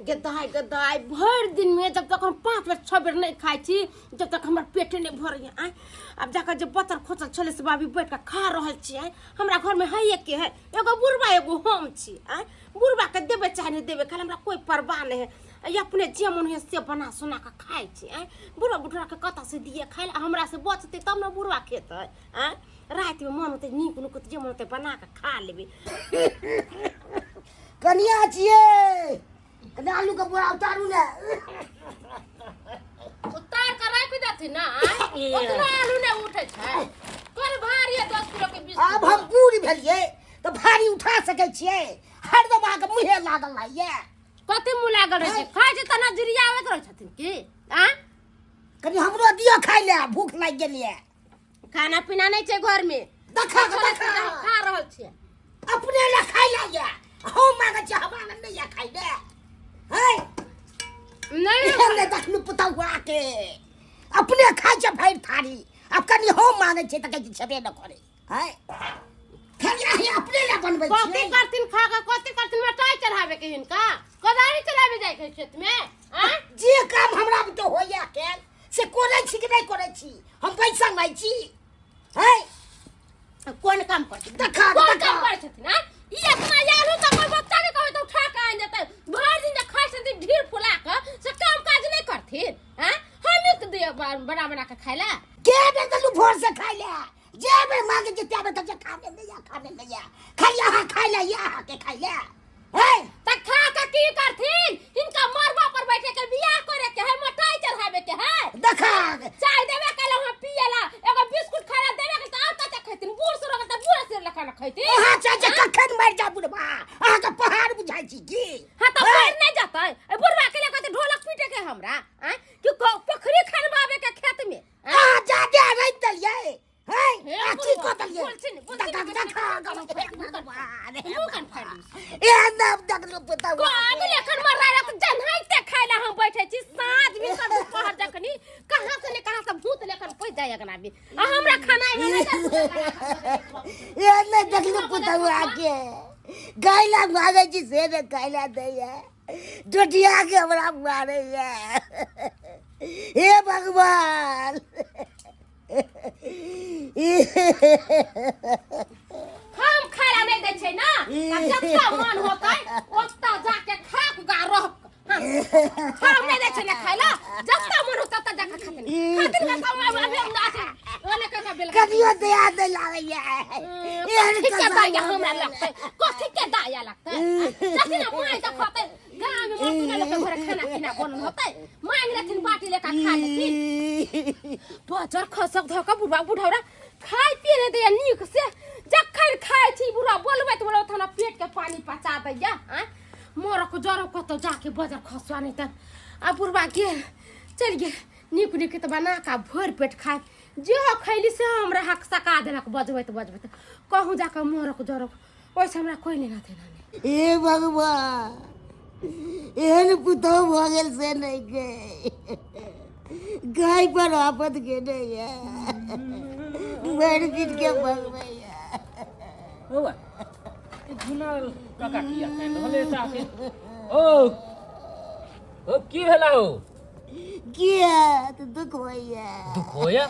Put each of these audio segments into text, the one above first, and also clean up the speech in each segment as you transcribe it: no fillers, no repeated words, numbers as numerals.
गदाय गदाय भरि दिनमे जब तक हम 5 बेर 6 बेर नहि खाइ छी जब तक हमर पेटे नहि भरैए। आँय, आब जाकऽ जे बचल खोचल छलै से बाबी बैठ कऽ खा रहल छी। आँय, हमरा घरमे है के है एगो बुढ़बा एगो हम छी। आँय, बुढ़बाके देबै चाहे नहि देबै, खाली हमरा कोइ परवाह नहि है। आ अपने जे मन होइए से बना सोना कऽ खाइ छी। आँय, बुढ़बा बुढ़बाके कतऽसँ दियै खाइ लए? हमरा से बचतै तब ने बुढ़बा खेतै। आँय, रातिमे मन होतै नीक नुकुत जे मन होतै बना कऽ खा लेबै। कनिया छियै, कनि आलू के बोरा उतारू ने। उतार के राखि देथिन ना, ओतना आलू नहि उठै छै। कर भारी है 10 किलो के 20। आब हम बूढ़ भेलियै तऽ भारी उठा सकै छियै? हरदम अहाँके मुँहे लागल रहैये। कथी मुँह लागल रहै छै? खाइ छै तऽ नजरिया आबैत रहै छथिन की? आँ, कनि हमरो दिअ खाइ लए, भूख लागि गेलियै। खाना पीना नहि छै घर में। देखा के देखा। खा रहल छियै। अपने लए खाइ लए ये, हम मांगै छियै, हमरा लग नहि ये खाइ लए। है नहि एहन नहि देखलू पुतहुआ के, अपने खाइ छै भरि थारी, आब कनि हम मांगै छियै तऽ कहै छै छेबे नहि करै है। खाली अहीं अपने लए बनबै कथी छियै। करथिन खा कऽ? कथी करथिन? मटाइ चढ़ाबे के हिनका कोदारी चलाबे जाइ के खेत में? आँ, जे काम हमरा बुते होइया कैल से करै छी कि नहि करै छी? हम पैसा लै छी है। कोन काम करथिन? देखा कोन देखा। काम करै छथिन? आँ, ई इतना आलू तऽ कोइ बच्चा के कहबै तऽ उठा कऽ आनि देतै। भरि दिन जे खाइ छथिन ढीर फुला कऽ, से काम काज नहि करथिन? आँ, हमही के दिअ बना बना कऽ खाइ लए। के बेर देलू भोर से खाइ लए? जे बेर मांगे जे ते बेर कहै छै खाने नहि या, खाने नहि या, खाली अहाँ खाइ लए या, अहाँके खाइ लए है। तऽ खा कऽ की करथिन? हिनका मरबा पर बैठे के बियाह करे के है, मटाई चढ़ावे के है। देखा। चाय देबे के हम पिए ला, एगो बिस्कुट खाए ला देबे के तऽ और कते खैथिन? बूढ़ से रहत तऽ बूढ़ से लखन खैथिन। अहाँ चाहै छै कखन मरि जा बुढ़बा, अहाँके पहाड़ बुझाइ छी की? हाँ तऽ मरि नहि जेतै? ए बुढ़बा के लए कहतै ढोलक पीटे के हमरा? आँय, कि पोखरी खनबाबे के खेत में? अहाँ जादे राखि देलियै है। हे आ की बुढ़बा, कऽ देलियै? बोलছি ने, बोलছি देखा ने, देखा। मुँह कान फाड़ि दी। ए नाम देखलू पुतहु। काग लेखन मर रात जन्हाइते खाइ ला हम बैठे छी। साँझ भी सब दुपहर जखनी कहाँ से ने कहाँ से भूत लेखन पैस जाय अगना में आ हमरा खाना में नहीं। ए नहि देखलू पुतहु आके गाय ला मांगै छी से ने खाय ला दैया, डोटिया के हमरा मारैया। हे भगवान। हम खाय ला नहीं दै छै ना, आ जत्ता मन होतै ओत्ता जाके खा के गा रह। हम हम नहीं दै छै ना खाय ला, जत्ता मन होतै ओत्ता जाके खाते खाते ना। सब अभी हम अथी ओने के के बेल कनियो दया नहि लागैया। एहन कथी के कसाई दाया हमरा लगतै? कथी के दाया लगतै? जखन माय देखतै गाँव में मरतुना लोक के घरे खाना पीना बनल होतै, मांगि लेथिन बाटी लेकर खा लेथिन। बजर खसक धऽ कऽ बुढ़वा बुढ़ौरा खाय पिए नहि दैया नीक से। जखन खाय छी बुढ़वा बोलबैत बोलबैत हमरा पेट के पानी पचा दैया। आँय, मरक जरो कतौ जाके बजर खसुआ नहि तऽ आ बुढ़वा गेल चलि गेल। नीक नीक तऽ बना कऽ भरि पेट खाय जे खैली से हमरा हक सका देलक बजबैत बजबैत। कहूँ जाकऽ मरक जरक ओहिसँ हमरा कोइ लेना देना नहि। हे भगवान, एहन पुतहु भऽ गेल से नहि गे, गाय पर आफत गेने ये, भरि दिन के भगवैया। बौआ, ई झुना काका किया कानि रहल है एता के? ओ ओ, की भेला हो? किया तऽ दुख होइया। दुख होया?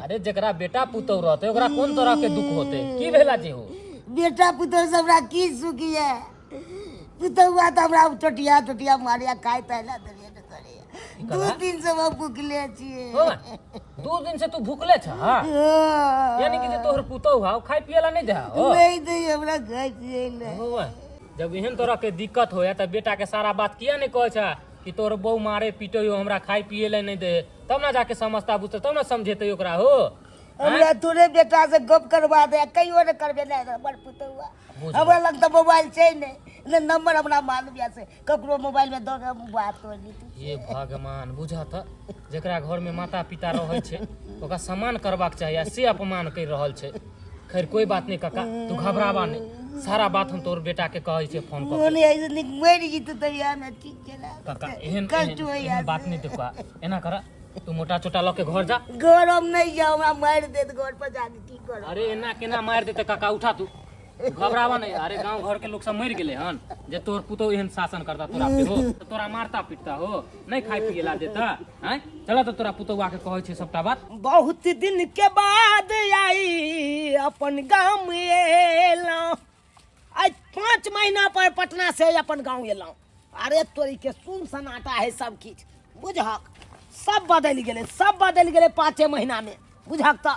अरे, जकरा बेटा पुतहु रहते ओकरा कोन तरह के दुख होते? की भेला जे हो? बेटा पुतहु से हमरा की सुख ये? पुतहुआ तऽ हमरा टोटिया टोटिया मारिया, खाय ताय ला देलियै ने करैया। 2 कहला? दिन से हम भुखले छियै। बौआ, 2 दिन से तू भूखले छ? यानी कि जे तोहर पुतहु हा खाय पिए ला नहीं दे हो? नहि दै हमरा खाय पियै ला। बौआ, जब एहन तरह के दिक्कत होया तऽ बेटा के सारा बात किया नहीं कहै छ कि तोहर बहू मारे पीटे हो, हमरा खाय पिए ला नहीं दे? तब ना जाके समझता बुझते, तब ना समझेते ओकरा हो। हमरा तोरे बेटा से गप करवा दे, कहियो ने करबे नहि हमर पुतहुआ। बुझ हमरा लग तऽ मोबाइल छै नहि ने, नंबर हमरा मालूम यऽ से ककरो मोबाइल में दऽ के हम बात कर ली। हे भगवान, बुझा तऽ जकरा घर में माता पिता रहै छै ओकरा सम्मान करबाक चाही आ से अपमान करि रहल छै। खैर, कोई बात नहीं काका, तू घबराबा नहीं, सारा बात हम तोहर बेटा के कहै छियै फोन कऽ के। मोन ऐसे नीक मरि जेतै तऽ इएह ने ठीक छलै। काका, एहन कष्ट एहन होइया। एहन बात नहीं देखा, एना कर, तू मोटा चोटा लऽ के घर जा। घर हम नहि जाउ, हमरा मारि देत घर पर जाके, की करब? अरे, एना केना मारि देतै काका? उठा तू। घबरावा नहीं। अरे गांव घर के लोग सब मर गेले हन जे तोर पुतोह एहन शासन करता तोरा पे हो, तो तोरा मारता पीटता हो, नहीं खाए पिए ला देता हैं। चला तो तोरा पुतोह के कहै छै सबटा बात। बहुत दिन के बाद आई अपन गाम एलहुँ, आज 5 महीना पर पटना से अपन गाँव एलहुँ। अरे तोरी के सुन सन्नाटा है सब किछु, बुझहक सब बदलि गेलै, सब बदलि गेलै 5 महीना में, बुझहक तऽ।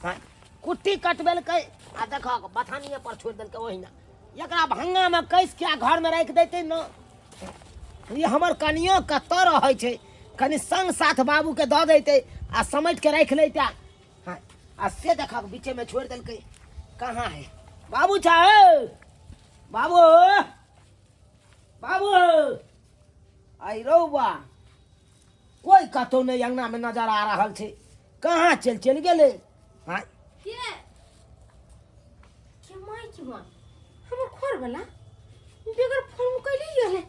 हँ, कुट्टी कटबेलकै आ देखहक बथानिए पर छोड़ि देलकै ओहिना। एकरा भंगामे कसि के घरमे राखि दैतै ने। ई हमर कनियो कतऽ रहै छै, कनि संग साथ बाबूके दऽ दैतै आ समेट के राखि लैतै। हँ, आ से देखहक बीचेमे छोड़ि देलकै। कहाँ है बाबू? छै बाबू? बाबू आई रौबा, कोई कतौ नहि अंगना में नजर आ रहल छै, कहाँ चलि चलि गेलै? हाँ के के माय के माय, हमर खोर वाला बेगर फोन कैली गेलै।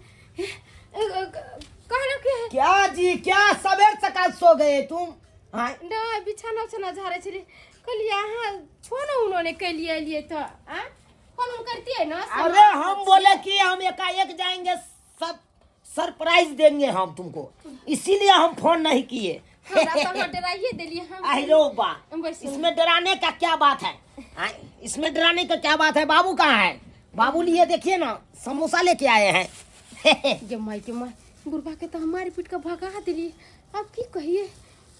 कहलो के क्या जी, क्या सवेर सकाल सो गए तुम? हाँ नहीं, बिछाना उछाना झाड़े छली, कहलिए अहाँ छो ने उन्होंने कैलिए एलिए तो आ फोन उन करतिए ना। अरे हम बोले कि हम एकाएक जाएंगे, सब सरप्राइज देंगे हम तुमको, इसीलिए हम फोन नहीं किए। हमरा तो अहाँ डराइए देलिए हम। अरे बा, बस। इसमें डराने का क्या बात है? हाँ, इसमें डराने का क्या बात है? बाबू कहाँ है? बाबू लिए देखिए ना, समोसा लेके आए हैं। गे माय के माय, बुढ़बा के तो हम मारि पीट के भगा दिलिए। अब की कहिए,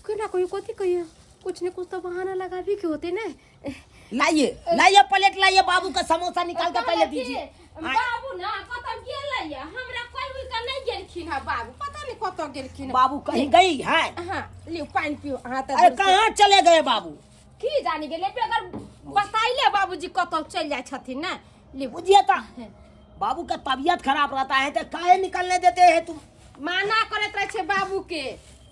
केना कहिए, कथी कहिए, कुछ ने कुछ तो बहाना लगाबी के होते ने। लाइए लाइए प्लेट लाइए, बाबू का समोसा निकाल के पहले दीजिए। बाबू ना कतौ गेलै, हमरा कहि के नहीं गेलखिन है बाबू, पता नहीं कतौ गेलखिन। बाबू कहीं गई है? हाँ लियो पानि पियो अहाँ। तऽ अरे कहाँ चले गए बाबू? की जानी गेलै, बेगर बताइले बाबूजी कतौ चलि जाइ छथिन ने। लियो। बुझिए तो बाबू का तबीयत खराब रहता है तो काहे निकलने देते हैं तुम? माना करैत रहै छै बाबू के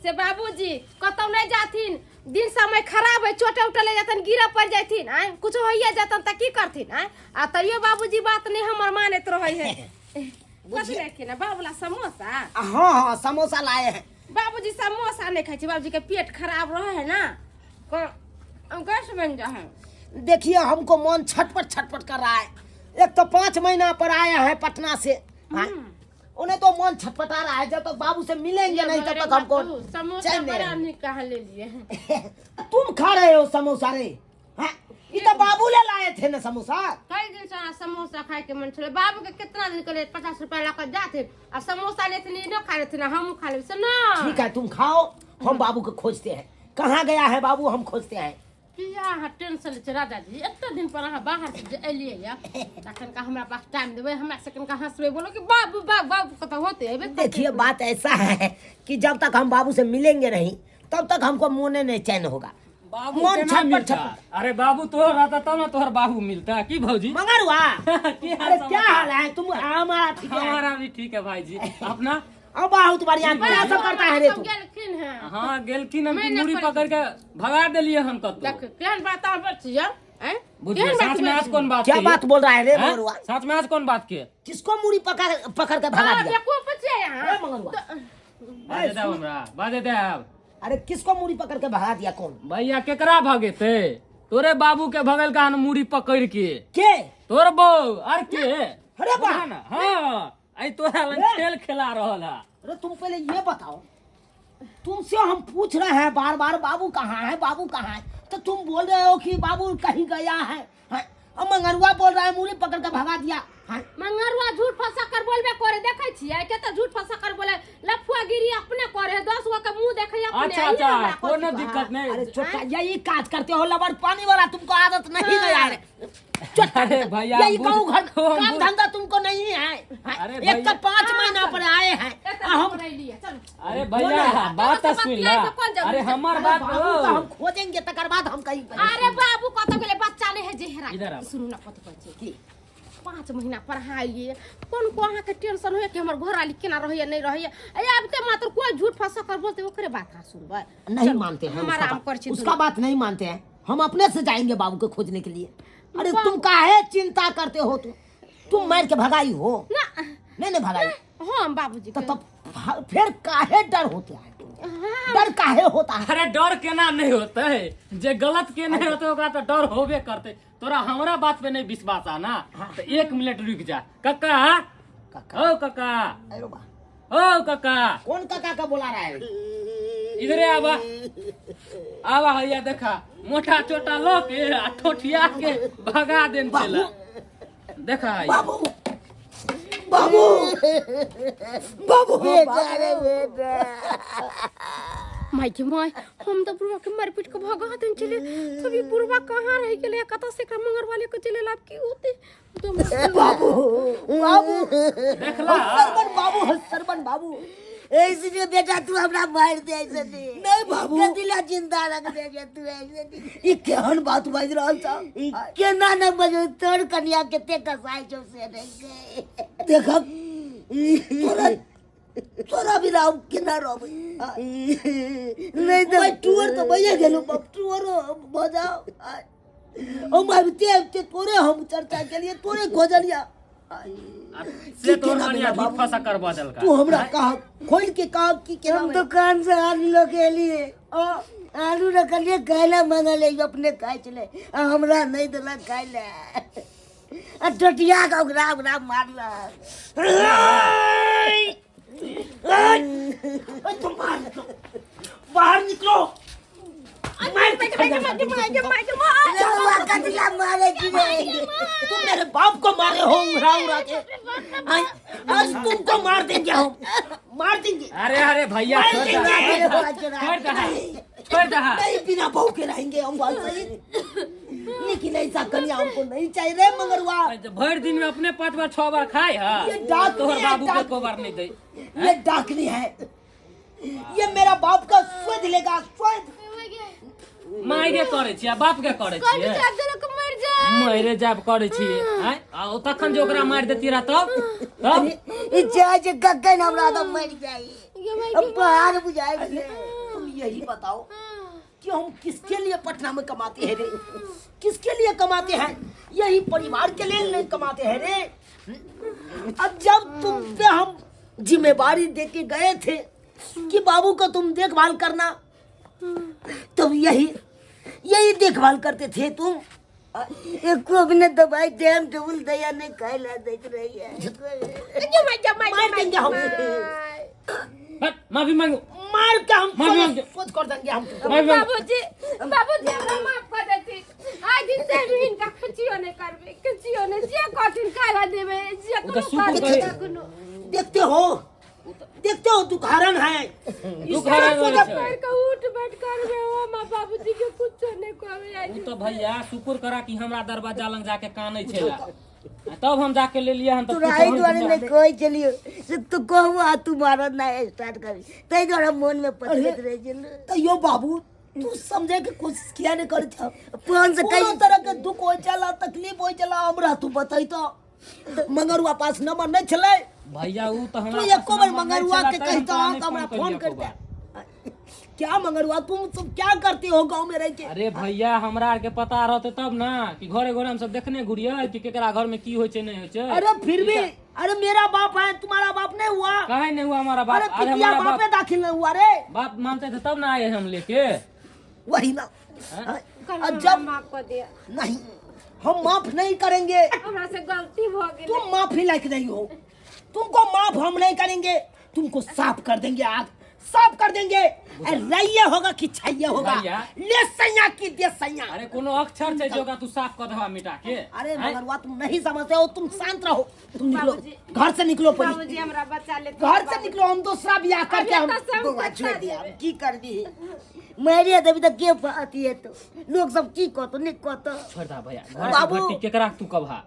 से बाबूजी कतौ नहीं जाथिन, दिन समय खराब है, चोटे उटे ले जातन, गिरा पड़ जाथिन, आय कुछ होइए जातन त की करथिन? आय आ तैयो बाबूजी बात नहीं हमर मानैत रहै है। कथी लेखिन है बाबूला? समोसा? हाँ हाँ समोसा लाए हैं। बाबूजी समोसा नहीं खाइ छै, बाबूजी के पेट खराब रहे है ना, गैस बन जा है। देखिए हमको मन छटपट छटपट कर रहा है, एक तो 5 महीना पर आया है पटना से, हाँ? उन्हें तो मन छटपटा रहा है, जब तक बाबू से मिलेंगे नहीं तब तक हमको समोसा चैन नहीं बड़ा रहेगा। नीक कहाँ ले लिए हैं। तुम खा रहे हो समोसा रे? हाँ? ये तो बाबू ले लाए थे ना समोसा। कई दिन से अहाँ समोसा खाए के मन छलै, बाबू के कितना दिन के 50 रुपया लऽ कऽ जाथिन आ समोसा लेथिन, ई न खा लेथिन, हमहूँ खा लेब से ना। ठीक है तुम खाओ, हम बाबू को खोजते हैं, कहाँ गया है बाबू हम खोजते हैं। किया अहाँ टेंशन लै छियै राजा जी? एते दिन पर अहाँ बाहर से जे एलियै या तखन का हमरा पास टाइम देबै, हमरा से कनिका हंसबै बोलो कि बाबू बाबू बाबू कतऽ होते एबे। देखिए बात ऐसा है कि जब तक हम बाबू से मिलेंगे नहीं तब तक हमको मोने नहीं चैन होगा। बाबू मन केना छटपट मिलता? छटपट। अरे बाबू तोहर रहता तब ना तोहर बाबू मिलता की भौजी? मगरुआ की हाल अरे क्या समाचार? हाल है तुम? हमारा ठीक है। हमारा भी ठीक है भाई जी, अपना? अब बहुत बढ़िया। क्या सब करता है रे तू? गेलखिन हैं। हाँ गेलखिन, हम मैं ना मुड़ी करी। पकड़ के भगा देलिए हम कतौ। देख केहन बात आबै छियै हैं? बुझिए केहन बात साथ में आज कौन बात क्या के? बात बोल रहा है रे हैं? मगरुआ? साथ में आज कौन बात के? किसको मुड़ी पकड़ पकड़ के भगा हाँ, दिया? बेवकूफ छियै अहाँ। अरे मगरुआ, बाजे देब हमरा, बाजे देब। अरे किसको मुड़ी पकड़ के भगा दिया? कौन भैया केकरा भगेते? तोरे बाबू के भगल का मुड़ी पकड़ के। के? तोर बहू आर के। अरे बा। बुझा ना? हाँ आई तोरा लग खेल खेला रहल है। अरे तुम पहले ये बताओ, तुमसे हम पूछ रहे हैं बार बार बाबू कहाँ है बाबू कहाँ है, तो तुम बोल रहे हो कि बाबू कहीं गया है, हैं? और मंगरुआ बोल रहा है मुड़ी पकड़ के भगा दिया, हैं? मंगरुआ झूठ फंसा कर बोलबे करे, देखै छियै के त झूठ फंसा कर बोले, लफुआ गिरी अपने करे, 10 गो के मुंह देखै अपने। अच्छा ई अच्छा हमरा कोनो कथी दिक्कत नहीं। अरे छोटा यही काज करते हो, लबर पानी वाला तुमको आदत नहीं गया है। छोटा अरे भैया, यही बुझ- गाँव घर हम काम बुझ- धंधा तुमको नहीं है, हैं? अरे एक तो भैया। 5 महीना पर आए हैं एते आ हम बनैलियै, चलू। अरे भैया बात तो सुन ला। से कोन जरूरी अरे छै? हमर अरे बात बाबू का हो। हम खोजेंगे तकर बाद हम कहीं पर। अरे बाबू कतौ गेलै, बच्चा नहि है जे हेरा। इधर आब। सुनू ना कथी कहै छी की? 5 महीना पढ़ाइए, कोन को अहाँके टेंशन होइए कि हमर घरवाली केना रहैए नहीं रहैए? ए आबिते मात्र कोई झूठ फंसा कर बोलते ओकरे बात अहाँ सुनबै? नहीं चलू, मानते हैं हम उसका आराम बात। कर छी। उसका बात नहीं मानते हैं, हम अपने से जाएंगे बाबू को खोजने के लिए। अरे तुम काहे चिंता करते हो? तुम मार के भगाई हो ना? नहीं नहीं भगाई। हम बाबूजी तो के तब फिर काहे डर होता है? डर काहे होता है? अरे डर केना नहीं होते है, जे गलत के नहीं होते ओकरा तो डर होबे करते। तोरा हमरा बात पे नहीं विश्वास आ ना तो एक मिनट रुक जा। कक्का, काका ओ कक्का, अरे बा, ओ कक्का, कौन काका का बोला रहा है? इधरे आवा आवा। हैया देखा, मोटा चोटा लो के आ ठोठिया के भगा देन चला। देखा हैया। बाबू, बाबू, बाबू, बेटा रे बेटा। माय के माय, हम तो बुढ़वा के मार पीट के भगा देन चले, तभी बुढ़वा कहाँ रह गेलै? कतऽ से एकरा मंगर वाले के चले लाभ की होते? बाबू, बाबू। देखला? सरबन बाबू, सरबन बाबू। ऐसे नहीं बेटा, तू हमरा मार दे ऐसे नहीं। नहीं बाबू। कथिला जिंदा रख दे जे तू ऐसे नहीं। ई केहन बात बाजि रहल छ? ई केना न बजो, तोर कनिया कते कसाई छौ से नहीं। देखब, तोरा तोरा बिना हम केना रहबै? नहीं तो मैं टूअर तो भइए गेलौ बाप, टूअर भऽ जाओ। हम आबिते आबिते तोरे हम चर्चा केलिए, तोरे खोजलिया। आ से तोहर केना कनिया बिना झूठ बाबू? फसा करवा देलका। तू हमरा कह, खोल के कह कि केना। हम दुकान से आलू लऽ के एलिए, आलू रखलिए, खाय मंगल अपने खाइ छलै आ हमरा नहीं देलक खाय लए आ टोटिया के ओकरा ओकरा मारलक। तुम बाहर निकलो, बाहर निकलो। रउआ कथिला मारे छी रे? तुम मेरे बाप को मारे हो उड़ा उड़ा के। आज आज तुमको मार देंगे, हम मार देंगे। अरे अरे भैया, छोड़ दे, छोड़ दे, छोड़ दे। नहीं, बिना बहू के रहेंगे हम, बात सही, लेकिन ऐसा कन्या हमको नहीं चाहिए रे मगरवा। भरि दिन में अपने पांच बार छह बार खाए है। ये डाक तोहर है, बाबू के डाक। एको बार नहीं दे। ये डाकनी है, ये मेरा बाप का स्वेद लेगा, स्वेद। माय के करे छियै, बाप के करे छियै? मर जा। मरे जाब करे छियै आँय? आ ओ तखन जे ओकरा मारि देती रह तब तब ई चाहे छै कखन हमरा तऽ मरि जाइ, हम पहाड़ बुझाइ छै। तुम यही बताओ कि हम किसके लिए पटना में कमाते हैं रे? किसके लिए कमाते हैं? यही परिवार के लिए नहीं कमाते हैं रे? अब जब तुम पे हम जिम्मेवारी दे के गए थे कि बाबू को तुम देखभाल करना, तुम यही यही देखभाल करते थे तुम। एको भी ने दवाई टाइम टेबुल दैया, नहीं खाय ला दैत रहिए। मार देंगे हम। हट, माफी मांगो। मार के हम मार देंगे। सोच कर देंगे हम। माफी मांगो। बाबूजी, बाबूजी, हमरा माफ कर देती। आज दिन से हम हिनका कुछियो नहीं करबे, कुछियो नहीं। जे कहथिन खाय देबे, जे उ तऽ कोनो सुख करबे गए। कोनो। देखते हो, देखते हो, दुखहरण है। दुखहरण होइ छै। पैर के उठ बैठ करबे ओ माँ, बाबूजी के कुछो नहीं कहबे आज। उ तऽ भैया शुक्र करा कि हमरा दरवाजा लग जाके कानै छेला आ तब हम जाके ले लियै हन तऽ तोरा एहि दुआरे नहि कहै छलियौ से तू कहू आ तू मारत नहि स्टार्ट करी, ताहि दुआरे मोन मे पचबैत रहै छलै। तो यो बाबू, तू समझे के कोशिश किया नहीं करे था? फोन से कोनो कही तरह के दुख हो चला, तकलीफ हो चला, हमरा तू बताई तो मगरुआ पास नंबर नहीं छलै। भैया, उ तऽ तू हमरा एको पास बार नंबर नहि मगरुआ छला, के तैं हम कहता तोरा नहि तो हमरा फोन फोन करियौ करता। क्या मगरुआ, तुम सब क्या करते हो गांव में रह के? अरे भैया, हमरा आर के पता रहते तब ना कि घरे घरे हम सब देखने घुरियै कि केकरा घर में की होइ छै, नहीं होइ छै। अरे फिर भी, अरे मेरा बाप है, तुम्हारा बाप नहीं हुआ। काहे नहीं हुआ हमारा बाप? अरे अरे पितिया हमारा बापे बाप दाखिल नहीं हुआ रे। बाप मानते थे तब ना आए हम लेके। वही ना। हाँ? कल और हमरा जब माफ कर दिया। नहीं, हम माफ नहीं करेंगे। हमरा से गलती भ गेलै। तुम माफी लायक नहीं हो, तुमको माफ हम नहीं करेंगे। तुमको साफ कर देंगे, आग साफ कर देंगे। अरे रैये होगा कि छैये होगा। भैया। ले सैया की दे सैया। अरे कोनो अक्षर छै जे ओकरा तू साफ कऽ देबा मिटा के? अरे आँय? मगरवा, तुम नहीं समझते हो, तुम शांत रहो। तुम निकलो। बाबूजी। घर से निकलो पहले। बाबूजी, हमरा बचा लेते। घर से निकलो, हम दूसरा ब्याह करके हम बौआ, छोड़ि दिया, आब की करबी? मारिए देबी तऽ के अथी हेतौ? लोक सब की कहतौ, नहि कहतौ? छोड़ दा भैया, घर के बाबू। घट्टी केकरा तू कभा,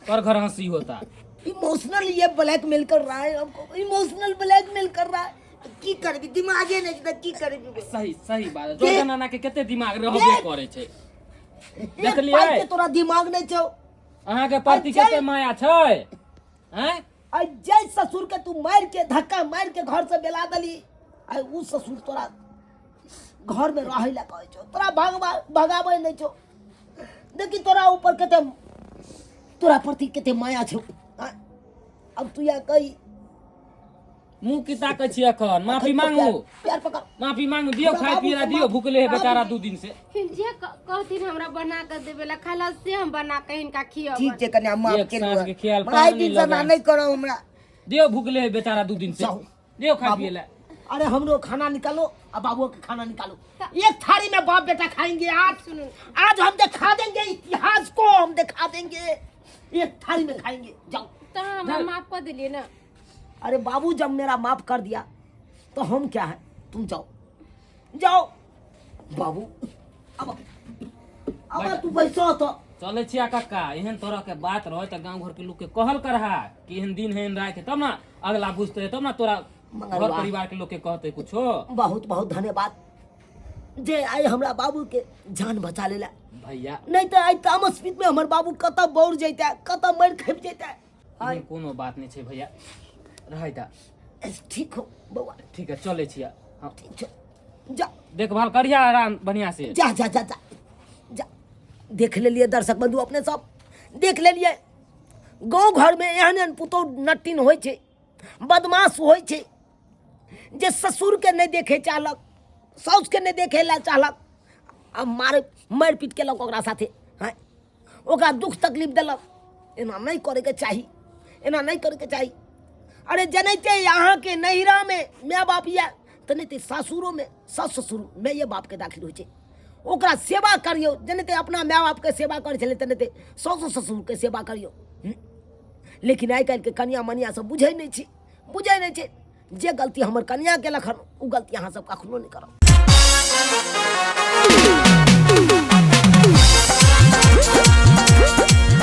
तोर घर हंसी होता। इमोशनल ये ब्लैकमेल कर रहा है हमको, इमोशनल ब्लैकमेल कर रहा है। की करबी? दिमागे नहि छै तऽ की करबी? सही सही बात जो जनाना के कते दिमाग रहबे करे छै। एक देखलियै? पाइ के तोरा दिमाग नहीं छौ। अहाँ के प्रति अजय। कते माया छै आँय? आ जय ससुर के तू मार के, धक्का मार के घर से बेला दली, आ उ ससुर तोरा घर में रहे ला कहै छौ, तोरा भगवा भगाबै नहीं छौ। देखी, तोरा ऊपर कते, तोरा प्रति कते माया छौ। आ, अब तू या कही। मुँह की ताकै छी एखन? माफी मांगू। प्यार पकड़। माफी मांगू, दियौ खाय पिए ला दियौ, भुखले है बेचारा 2 दिन से। जे कहथिन हमरा बना के देबे ला खाला से हम बना के हिनका खियब। ठीक छै कन्या, माफ एक केलहुँ। साँझ के ख्याल आइ पानी दिन से लगा। नहि करब हमरा। दियौ, भुखले है बेचारा 2 दिन से। जाओ। दियौ खाय बाबू। पिए ला। अरे हमरो खाना निकालो और बाबुओ के खाना निकालो, एक थाली में बाप बेटा खाएंगे आज। सुनो। आज हम दिखा देंगे इतिहास को, हम दिखा देंगे, एक थाली में खाएंगे। जाओ। तऽ हमरा माफ कऽ देलियै ने? अरे बाबू जब मेरा माफ कर दिया तो हम क्या है, तुम जाओ जाओ बाबू। अब अब तू बैसो तो। चलै छिया कक्का, एहन तरह के बात रहे तऽ गाँव घर के लोग के कहल करहा कि एहन दिन एहन राति है, तब ना अगला बुझते, तब ना तोरा मंगलवार। घर परिवार के लोग के कहते कुछो। बहुत बहुत धन्यवाद जे आइ हमरा बाबू के जान बचा लेला। भैया नहीं तो आइ तामस पीत में हमर बाबू कतऽ बौर जैता, कतऽ मरि खपि जैता। एहन कोनो बात नहीं छै भैया, रहै दा। ठीक हो बौआ। ठीक है, चलै छिया। हाँ। ठीक छौ, जा। देखभाल करिया आराम बढ़िया से। जा जा जा जा जा। देख लेलिए दर्शक बंधु, अपने सब देख लेलिए गाँव घर में एहन एहन पुतोह नटिन होइ छै, बदमाश होइ छै, जे ससुर के नहीं देखे चाहलक, साउस के नहीं देखे ला चाहलक, आ मारे मारि पीट केलक ओकरा साथे, हँ ओकरा दुख तकलीफ देलक। एना नहीं करैके चाही, एना नहीं करैके चाही। अरे जनैते अहाँके नैहरामे माय बाप यऽ तेनाहिते सासुरोमे सासु ससुर माये बापके दाखिल होइ छै, ओकरा सेवा करियौ। जेनाहिते अपना माय बापके सेवा करै छलै तेनाहिते सासु ससुरके सेवा करियौ। लेकिन आइ काल्हिके कनिया मनिया सब बुझै नहि छै, बुझै नहि छै। जे गलती हमर कनिया केलक हन ओ गलती अहाँ सब कखनो नहि करब।